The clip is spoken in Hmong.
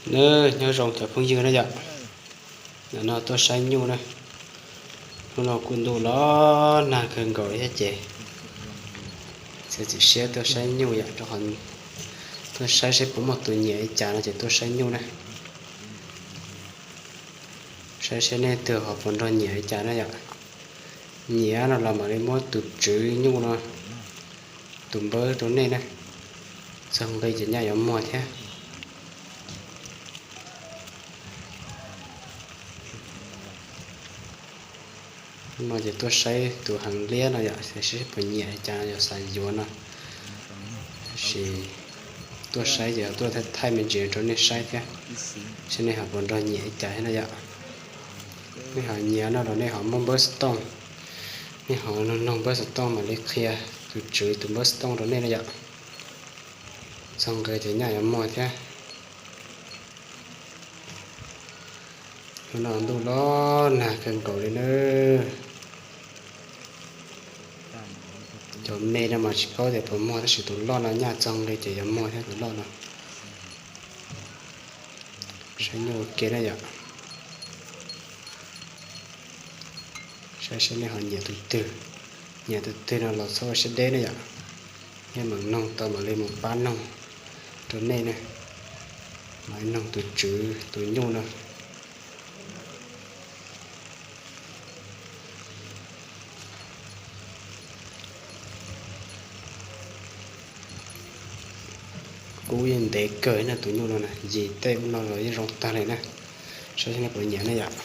Nyob zoo cov phooj ywg na yom, nim no tuaj saib nyuj na. Hnub no kuj ntuj los nag kawg nkaus li thiab ces txiav txim siab tuaj saib nyuj yom, rau qhov tuaj saib seb puas muaj tus nyiam li cas no ces tuaj saib nyuj na. Saib seb nej twg ho puas nrog nyiam li cas na yom. Nyiam no los mam li muab tus tswv nyuj no, tus npawb rau nej na. Txog nqi ces nyaj yuav muag thiab. Hnub no ces tuaj saib tus heev liab no yom, seb puas nyiam li cas no, yog xav yuav no. Tab sis tuaj saib ces tuaj thaij me ntsis rau nej saib thiab, seb nej ho puas nrog nyiam li cas thiab na yom. Nej ho nyiam no los nej ho muab npawb xov tooj, nej ho noog npawb xov tooj mam li qhia tus tswv tus npawb xov tooj rau nej na yom. Txog nqi ces nyaj yuav muag thiab. Hnub no ntuj los nag kawg nkaus li na. Cov me no mas tsis paub tias puas muag tab sis tus loj no nyaj txog nqi ces yuav muag thiab tus loj no. Saib nyuj ua ke na yom. Saib seb nej ho nyiam tus twg, nyiam tus twg no los txhob ua siab deb na yom. Nej mam noog tau mam li mus pab noog rau nej na. Mam noog tus tswv tus nyuj no. Kub yeej ntev kawg na, tus nyuj no na, yim tej ub no los yeej zoo tag li na. Saib seb nej puas nyiam na yom.